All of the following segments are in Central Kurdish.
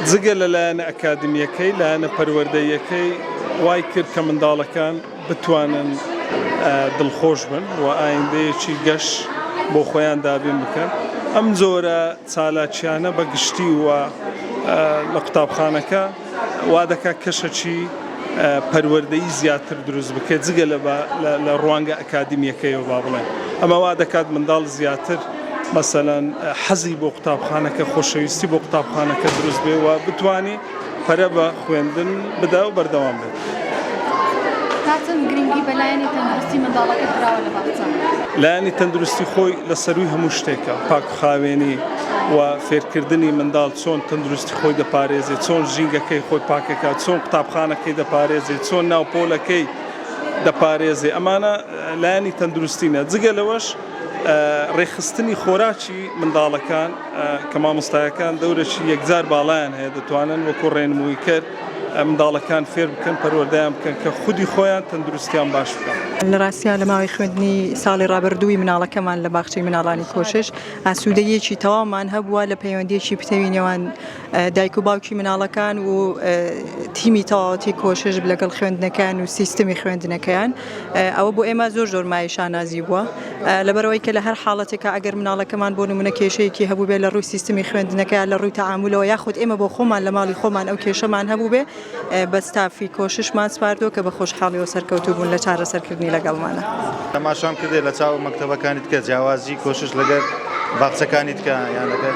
جگە لە لایەنە ئەکادمییەکەی، لایەنە پەروەردەییەکەی وای کرد کە منداڵەکان بتوانن دڵخۆش بن و ئایندەیەکی گەش بۆ خۆیان دابین بکەن. ئەم جۆرە چالاکیانە بە گشتی و لە قوتابخانەکە وا دەکات کەشەکی پەروەردەیی زیاتر دروست بکرێت جگە لە ڕوانگە ئەکادیمیەکەیەوە با بڵێن ئەمە وا دەکات منداڵ زیاتر مەسەلەن حەزی بۆ قوتابخانەکە خۆشەویستی بۆ قوتابخانەکە دروست بێ و بتانی پەرە بە خوێندن بدا و بەردەوام بێت. تا چەند گرنگی بە لایەنی تەندروستی منداڵەکەت دراوە لە باخچە؟ لایەنی تەندروستی خۆی لە سەرووی هەموو شتێکە، پاکوخاوێنی و فێرکردنی منداڵ چۆن تەندروستی خۆی دەپارێزێت، چۆن ژینگەکەی خۆی پاکەکات، چۆن قوتابخانەکەی دەپارێزێت، چۆن ناو پۆلەکەی دەپارێزێ، ئەمانە لایەنی تەندروستینە، جگە لەوەش ڕێکخستنی خۆراکی منداڵەکان کە مامۆستایەکان دەورێکی یەکجار باڵایان هەیە دەتوانن وەکو ڕێنموویکەر منداڵەکان فێر بکەن پەروەردەیان بکەن کە خودی خۆیان تەندروستیان باش بکەن. لە ڕاستیا لە ماوەی خوێندنی ساڵی ڕابردووی مناڵەکەمان لە باخچەی مناڵانی کۆشش ئاسوودەییەکی تەواومان هەبووە لە پەیوەندیەکی پتەوی نێوان دایک و باوکی مناڵەکان و تیمی تەواوەتی کۆشش لەگەڵ خوێندنەکان و سیستمی خوێندنەکەیان ئەوە بۆ ئێمە زۆر زۆر مایەی شانازی بووە لەبەرئەوەی کە لە هەر حاڵەتێکا ئەگەر مناڵەکەمان بۆ نمونە کێشەیەکی هەبووبێ لە ڕووی سیستمی خوێندنەکە لە ڕووی تەعامولەوە یاخود ئێمە بۆ خۆمان لە ماڵی خۆمان ئەو کێشەمان هەبووبێ بە ستافی کۆششمان سپاردووە کە بە خۆشحاڵیەوە سەرکەوتوو بوون لە چارەسەرکردنی لەگەڵمانە. تەماشام کردێ لە چاو مەکتەبەکانی تکە جیاوازی کۆشش لەگەر باخچەکانی تکە یان لەگەر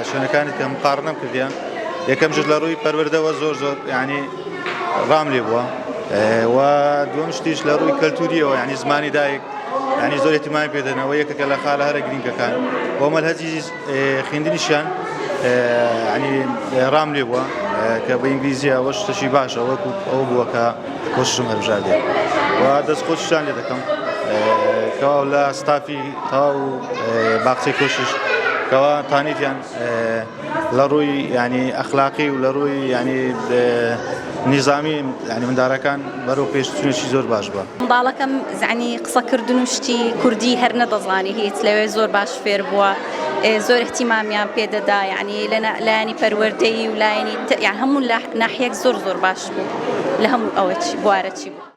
شوێنەکانی تکە مقاڕنەم کردیان یەکەم شت لە ڕووی پەروەردەوە زۆر زۆر یعنی ڕام لێ بووە و دووەم شتیش لە ڕووی کەلتوریەوە یعنی زمانی دایک یعنی زۆر اهتمامی پێدەنەوە یەکێکە لە خالە هەرە گرنگەکان بۆ مەنهەجی خوێندنیشیان ینی ڕام لێ بووە کە بە ئینگلیزیە ئەوە شتەشی باشە وەکو ئەو بووە کە کۆششم هەربژاردێ و دەست خۆشیان لێ دەکەم کەوا لە ستافی تەواو باخچەی کۆشش کەوا تانیتیان لە ڕووی ینی ئەخلاقی و لە ڕووی ینی نیزامی ینی مندارەکان بەرەو پێشچونێکی زۆر باش بووە. منداڵەکەم زانی قسەکردن و شتی کوردی هەر نەدەزانی هیچ لەوێ زۆر باش فێر بووە زۆر اهتیمامیان پێدەدا یعنی لە لایەنی پەروەردەیی و لایەنی یان هەموو ناحیەک زۆر زۆر باش بوو لە هەموو ئەوە چی بوارە چی بوو.